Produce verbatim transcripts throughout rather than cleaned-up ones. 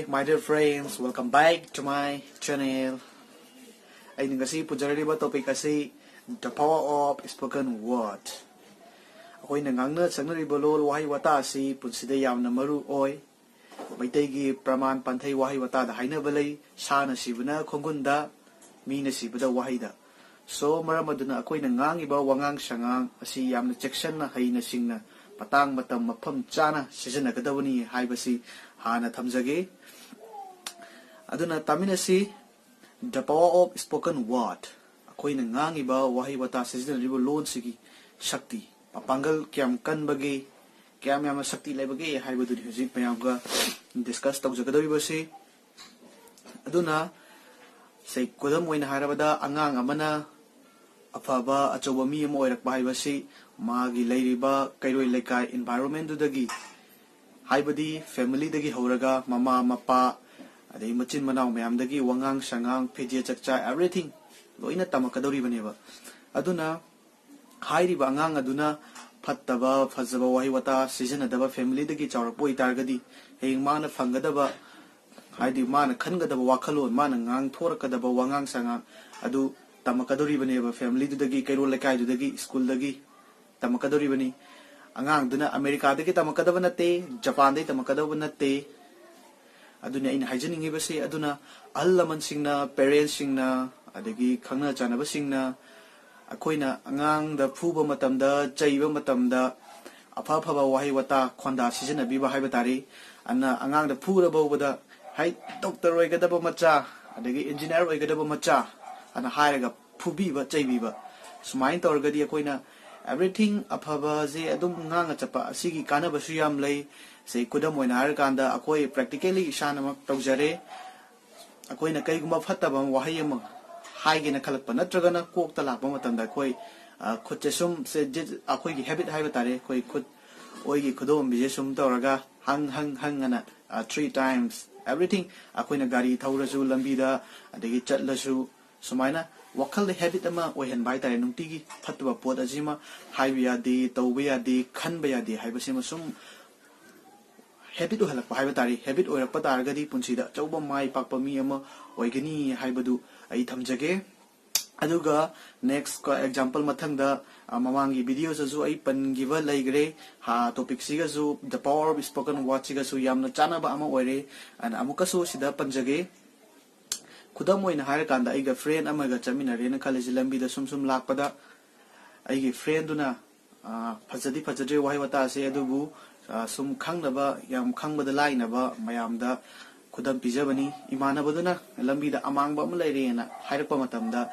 My dear friends, welcome back to my channel. ꯑꯩꯅ ꯉꯁꯤ ꯄꯨꯖꯔꯛꯂꯤꯕ topic ꯑꯁꯤ The Power of Spoken Word꯫ ꯑꯩꯈꯣꯏꯅ ꯉꯥꯡꯅ ꯁꯛꯅꯔꯤꯕ ꯂꯣꯜ ꯋꯥꯍꯩ ꯋꯥꯇꯥ ꯑꯁꯤ ꯄꯨꯟꯁꯤꯗ ꯌꯥꯝꯅ ꯃꯔꯨ ꯑꯣꯏ꯫ ꯃꯩꯇꯩꯒꯤ ꯄ꯭ꯔꯃꯥꯟ ꯄꯥꯟꯊꯩ ꯋꯥꯍꯩ ꯋꯥꯇꯥꯗ ꯍꯥꯏꯅꯕ ꯂꯩ, "ꯁꯥꯅ ꯁꯤꯕꯅ ꯈꯣꯡꯒꯨꯟꯗ, ꯃꯤꯅ ꯁꯤꯕꯗ ꯋꯥꯍꯩꯗ"꯫ So, ꯃꯔꯝ ꯑꯗꯨꯅ ꯑꯩꯈꯣꯏꯅ ꯉꯥꯡꯉꯤꯕ ꯋꯥꯉꯥꯡ ꯁꯉꯥꯡ ꯑꯁꯤ ꯌꯥꯝꯅ ꯆꯦꯛꯁꯤꯟꯅ, ꯍꯩꯅ ꯁꯤꯡꯅ, ꯃꯇꯥꯡ ꯃꯇꯝ ꯃꯐꯝ ꯆꯥꯅ ꯁꯤꯖꯤꯟꯅꯒꯗꯕꯅꯤ ꯍꯥꯏꯕꯁꯤ ꯍꯥꯟꯅ ꯊꯝꯖꯒꯦ꯫ ꯑꯗꯨꯅ ꯇꯥꯃꯤꯟꯅꯁꯤ꯫ The Power of Spoken Word꯫ ꯑꯩꯈꯣꯏꯅ ꯉꯥꯡꯉꯤꯕ ꯋꯥꯍꯩ ꯋꯥꯇꯥ, ꯁꯤꯖꯤꯟꯅꯔꯤꯕ ꯂꯣꯟꯁꯤꯒꯤ ꯁꯛꯇꯤ, ꯃꯄꯥꯡꯒꯜ ꯀꯌꯥꯝ ꯀꯟꯕꯒꯦ, ꯀꯌꯥꯝ ꯌꯥꯝꯅ ꯁꯛꯇꯤ ꯂꯩꯕꯒꯦ ꯍꯥꯏꯕꯗꯨꯅꯤ ꯍꯧꯖꯤꯛ ꯃꯌꯥꯝꯒ discuss ꯇꯧꯖꯒꯗꯧꯔꯤꯕꯁꯤ꯫ ꯑꯗꯨꯅ, ꯁꯦ, ꯈꯨꯗꯝ ꯑꯣꯏꯅ ꯍꯥꯏꯔꯕꯗ, ꯑꯉꯥꯡ ꯑꯃꯅ ꯑꯐꯕ ꯑꯆꯧꯕ ꯃꯤ ꯑꯃ ꯑꯣꯏꯔꯛꯄ ꯍꯥꯏꯕꯁꯤ ꯃꯥꯒꯤ ꯂꯩꯔꯤꯕ ꯀꯩꯔꯣꯏ ꯂꯩꯀꯥꯏ environment-ꯗꯨꯗꯒꯤ, ꯍꯥꯏꯕꯗꯤ family-ꯗꯒꯤ ꯍꯧꯔꯒ ꯃꯃꯥ ꯃꯄꯥ, ꯑꯗꯩ ꯃꯆꯤꯟ ꯃꯅꯥꯎ ꯃꯌꯥꯝꯗꯒꯤ ꯋꯥꯉꯥꯡ ꯁꯉꯥꯡ, ꯐꯤꯖꯦꯠ ꯆꯛꯆꯥ, everything ꯂꯣꯏꯅ ꯇꯝꯃꯛꯀꯗꯧꯔꯤꯕꯅꯦꯕ꯫ ꯑꯗꯨꯅ ꯍꯥꯏꯔꯤꯕ ꯑꯉꯥꯡ ꯑꯗꯨꯅ ꯐꯠꯇꯕ ꯐꯖꯕ ꯋꯥꯍꯩ ꯋꯥꯇꯥ ꯁꯤꯖꯤꯟꯅꯗꯕ family-ꯗꯒꯤ ꯆꯥꯎꯔꯛꯄ ꯑꯣꯏꯇꯥꯔꯒꯗꯤ, ꯍꯌꯦꯡ ꯃꯥꯅ ꯐꯪꯒꯗꯕ, ꯍꯥꯏꯗꯤ ꯃꯥꯅ ꯈꯟꯒꯗꯕ ꯋꯥꯈꯜꯂꯣꯟ, ꯃꯥꯅ ꯉꯥꯡꯊꯣꯔꯛꯀꯗꯕ ꯋꯥꯉꯥꯡ ꯁꯉꯥꯡ ꯑꯗꯨ ꯇꯝꯃꯛꯀꯗꯧꯔꯤꯕꯅꯦꯕ family-ꯗꯨꯗꯒꯤ, ꯀꯩꯔꯣꯜ ꯂꯩꯀꯥꯏꯗꯨꯗꯒꯤ, school-ꯗꯒꯤ ꯇꯝꯃꯛꯀꯗꯧꯔꯤꯕꯅꯤ꯫ ꯑꯉꯥꯡꯗꯨꯅ America-ꯗꯒꯤ ꯇꯝꯃꯛꯀꯗꯕ ꯅꯠꯇꯦ, Japan-ꯗꯒꯤ ꯇꯝꯃꯛꯀꯗꯕ ꯅꯠꯇꯦ꯫ ꯑꯗꯨꯅꯤ ꯑꯩꯅ ꯍꯥꯏꯖꯅꯤꯡꯉꯤꯕꯁꯤ꯫ ꯑꯗꯨꯅ ꯑꯍꯜ ꯂꯃꯟꯁꯤꯡꯅ, parents-ꯁꯤꯡꯅ, ꯑꯗꯒꯤ ꯈꯪꯅ ꯆꯥꯟꯅꯕꯁꯤꯡꯅ ꯑꯩꯈꯣꯏꯅ ꯑꯉꯥꯡꯗ ꯐꯨꯕ ꯃꯇꯝꯗ, ꯆꯩꯕ ꯃꯇꯝꯗ ꯑꯐ ꯑꯐꯕ ꯋꯥꯍꯩ ꯋꯥꯇꯥ, ꯈꯣꯟꯗꯥ ꯁꯤꯖꯤꯟꯅꯕꯤꯕ ꯍꯥꯏꯕ ꯇꯥꯔꯦ꯫ ꯑꯗꯨꯅ ꯑꯉꯥꯡꯗ ꯐꯨꯔ ꯐꯥꯎꯕꯗ, "ꯍꯩ, doctor ꯑꯣꯏꯒꯗꯕ ꯃꯆꯥ, ꯑꯗꯒꯤ engineer ꯑꯣꯏꯒꯗꯕ ꯃꯆꯥ" ꯑꯅ ꯍꯥꯏꯔꯒ ꯐꯨꯕꯤꯕ, ꯆꯩꯕꯤꯕ, ꯁꯨꯃꯥꯏꯅ ꯇꯧꯔꯒꯗꯤ ꯑꯩꯈꯣꯏꯅ everything ꯑꯐꯕꯁꯦ ꯑꯗꯨꯝ ꯉꯥꯡꯉ ꯆꯠꯄ ꯑꯁꯤꯒꯤ ꯀꯥꯟꯅꯕꯁꯨ ꯌꯥꯝ ꯂꯩ꯫ ꯁꯤ ꯈꯨꯗꯝ ꯑꯣꯏꯅ ꯍꯥꯏꯔꯀꯥꯟꯗ, ꯑꯩꯈꯣꯏ practically ꯏꯁꯥꯅꯃꯛ ꯇꯧꯖꯔꯦ꯫ ꯑꯩꯈꯣꯏꯅ ꯀꯩꯒꯨꯝꯕ ꯐꯠꯇꯕ ꯋꯥꯍꯩ ꯑꯃ ꯍꯥꯏꯒꯦꯅ ꯈꯜꯂꯛꯄ ꯅꯠꯇ꯭ꯔꯒꯅ ꯀꯣꯛꯇ ꯂꯥꯛꯄ ꯃꯇꯝꯗ, ꯑꯩꯈꯣꯏ, ꯑ, ꯈꯨꯠꯁꯦ ꯁꯨꯝ, ꯁꯦ, ꯖꯤꯠ-, ꯑꯩꯈꯣꯏꯒꯤ habit ꯍꯥꯏꯕ ꯇꯥꯔꯦ, ꯑꯩꯈꯣꯏ ꯈꯨꯠ, ꯑꯣꯏꯒꯤ ꯈꯨꯗꯣꯝꯕꯤꯁꯦ ꯁꯨꯝ ꯇꯧꯔꯒ ꯍꯪ, ꯍꯪ, ꯍꯪ ꯑꯅ, ꯑ, three times, everything꯫ ꯑꯩꯈꯣꯏꯅ ꯒꯥꯔꯤ ꯊꯧꯔꯁꯨ, ꯂꯝꯕꯤꯗ, ꯑꯗꯒꯤ ꯆꯠꯂꯁꯨ, ꯁꯨꯃꯥꯏꯅ ꯋꯥꯈꯜꯗ habit ꯑꯃ ꯑꯣꯏꯍꯟꯕ ꯍꯥꯏꯇꯥꯔꯦ꯫ ꯅꯨꯡꯇꯤꯒꯤ ꯐꯠꯇꯕ ꯄꯣꯠ ꯑꯁꯤꯃ ꯍꯥꯏꯕ ꯌꯥꯗꯦ, ꯇꯧꯕ ꯌꯥꯗꯦ, ꯈꯟꯕ ꯌꯥꯗꯦ ꯍꯥꯏꯕꯁꯤꯃ ꯁꯨꯝ ꯍꯦꯕꯤꯠ ꯑꯣꯏꯍꯜꯂꯛꯄ ꯍꯥꯏꯕ ꯇꯥꯔꯦ꯫ ꯍꯦꯕꯤꯠ ꯑꯣꯏꯔꯛꯄ ꯇꯥꯔꯒꯗꯤ ꯄꯨꯟꯁꯤꯗ ꯑꯆꯧꯕ ꯃꯥꯏ ꯄꯥꯛꯄ ꯃꯤ ꯑꯃ ꯑꯣꯏꯒꯅꯤ ꯍꯥꯏꯕꯗꯨ ꯑꯩ ꯊꯝꯖꯒꯦ꯫ ꯑꯗꯨꯒ next example ꯃꯊꯪꯗ, ꯑ, ꯃꯃꯥꯡꯒꯤ videoꯁꯤꯗꯁꯨ ꯑꯩ ꯄꯟꯈꯤꯕ ꯂꯩꯈ꯭ꯔꯦ꯫ ꯍꯥ, topicꯁꯤꯒꯁꯨ, the power of spoken wordꯁꯤꯒꯁꯨ ꯌꯥꯝꯅ ꯆꯥꯟꯅꯕ ꯑꯃ ꯑꯣꯏꯔꯦ꯫ ꯑꯗꯨꯅ ꯑꯃꯨꯛꯀꯁꯨ ꯁꯤꯗ ꯄꯟꯖꯒꯦ꯫ ꯈꯨꯗꯝ ꯑꯣꯏꯅ ꯍꯥꯏꯔꯀꯥꯟꯗ, ꯑꯩꯒ friend ꯑꯃꯒ ꯆꯠꯃꯤꯟꯅꯔꯦꯅ ꯈꯜꯂꯁꯤ, ꯂꯝꯕꯤꯗ ꯁꯨꯝ ꯁꯨꯝ ꯂꯥꯛꯄꯗ ꯑꯩꯒꯤ friendꯗꯨꯅ, ꯑ, ꯐꯖꯗꯤ ꯐꯖꯗ꯭ꯔꯦ ꯋꯥꯍꯩ ꯋꯥꯇꯥꯁꯦ, ꯑꯗꯨꯕꯨ, ꯑ, ꯁꯨꯝ ꯈꯪꯅꯕ, ꯌꯥꯝ ꯈꯪꯕꯗ ꯂꯥꯏꯅꯕ ꯃꯌꯥꯝꯗ ꯈꯨꯗꯝ ꯄꯤꯖꯕꯅꯤ꯫ ꯏꯃꯥꯟꯅꯕꯗꯨꯅ ꯂꯝꯕꯤꯗ ꯑꯃꯥꯡꯕ ꯑꯃ ꯂꯩꯔꯦꯅ ꯍꯥꯏꯔꯛꯄ ꯃꯇꯝꯗ,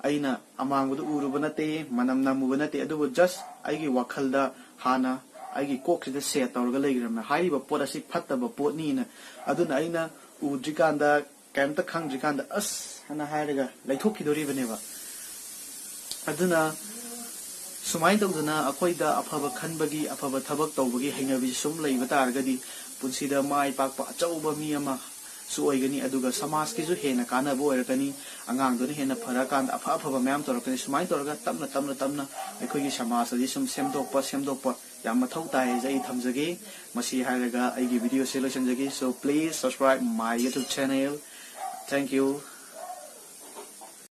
ꯑꯩꯅ ꯑꯃꯥꯡꯕꯗꯨ ꯎꯔꯨꯕ ꯅꯠꯇꯦ, ꯃꯅꯝ ꯅꯝꯃꯨꯕ ꯅꯠꯇꯦ, ꯑꯗꯨꯕꯨ just ꯑꯩꯒꯤ ꯋꯥꯈꯜꯗ ꯍꯥꯟꯅ ꯑꯩꯒꯤ ꯀꯣꯛꯁꯤꯗ set ꯇꯧꯔꯒ ꯂꯩꯈ꯭ꯔꯕꯅꯦ, ꯍꯥꯏꯔꯤꯕ ꯄꯣꯠ ꯑꯁꯤ ꯐꯠꯇꯕ ꯄꯣꯠꯅꯤꯅ꯫ ꯑꯗꯨꯅ ꯑꯩꯅ ꯎꯗ꯭ꯔꯤꯀꯥꯟꯗ, ꯀꯩꯝꯇ ꯈꯪꯗ꯭ꯔꯤꯀꯥꯟꯗ, "ꯑꯁ" ꯍꯥꯏꯅ ꯍꯥꯏꯔꯒ ꯂꯩꯊꯣꯛꯈꯤꯗꯣꯔꯤꯕꯅꯦꯕ꯫ ꯑꯗꯨꯅ ꯁꯨꯃꯥꯏꯅ ꯇꯧꯗꯅ ꯑꯩꯈꯣꯏꯗ ꯑꯐꯕ ꯈꯟꯕꯒꯤ, ꯑꯐꯕ ꯊꯕꯛ ꯇꯧꯕꯒꯤ ꯍꯩꯅꯕꯤꯁꯤ ꯁꯨꯝ ꯂꯩꯕ ꯇꯥꯔꯒꯗꯤ, ꯄꯨꯟꯁꯤꯗ ꯃꯥꯏ ꯄꯥꯛꯄ ꯑꯆꯧꯕ ꯃꯤ ꯑꯃꯁꯨ ꯑꯣꯏꯒꯅꯤ, ꯑꯗꯨꯒ ꯁꯃꯥꯖꯀꯤꯁꯨ ꯍꯦꯟꯅ ꯀꯥꯟꯅꯕ ꯑꯣꯏꯔꯛꯀꯅꯤ꯫ ꯑꯉꯥꯡꯗꯨꯅ ꯍꯦꯟꯅ ꯐꯔꯀꯥꯟꯗ ꯑꯐ ꯑꯐꯕ ꯃꯌꯥꯝ ꯇꯧꯔꯛꯀꯅꯤ꯫ ꯁꯨꯃꯥꯏꯅ ꯇꯧꯔꯒ ꯇꯞꯅ ꯇꯞꯅ ꯇꯞꯅ ꯑꯩꯈꯣꯏꯒꯤ ꯁꯃꯥꯖ ꯑꯁꯤ ꯁꯨꯝ ꯁꯦꯝꯗꯣꯛꯄ, ꯁꯦꯝꯗꯣꯛꯄ ꯌꯥꯝ ꯃꯊꯧ ꯇꯥꯏ ꯍꯥꯏꯁꯦ ꯑꯩ ꯊꯝꯖꯒꯦ꯫ ꯃꯁꯤ ꯍꯥꯏꯔꯒ ꯑꯩꯒꯤ videoꯁꯦ ꯂꯣꯏꯁꯤꯟꯖꯒꯦ꯫ So please subscribe my YouTube channel. Thank you.